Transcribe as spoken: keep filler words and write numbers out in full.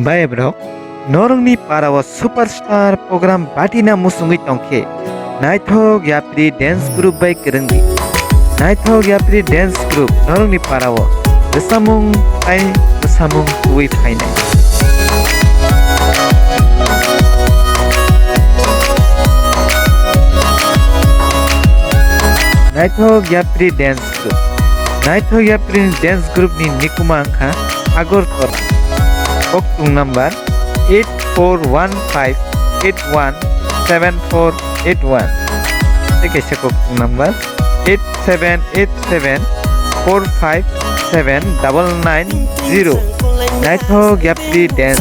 Bai borok, norokni parao superstar program batina musungwi tongkhe, naithok yapri dance group bai kwrwngdi. Naithok yapri dance group norokni parao rwchapmung tai rwchapmung tubui phainai. Naithok yapri dance group. Naithok yapri dance group ni nikuma wngkha Agartala. Kokthum number eight four one five eight one seven four eight one. Tei kaisa kokthum number eight seven eight seven four five seven double nine zero. Naithok yapri dance.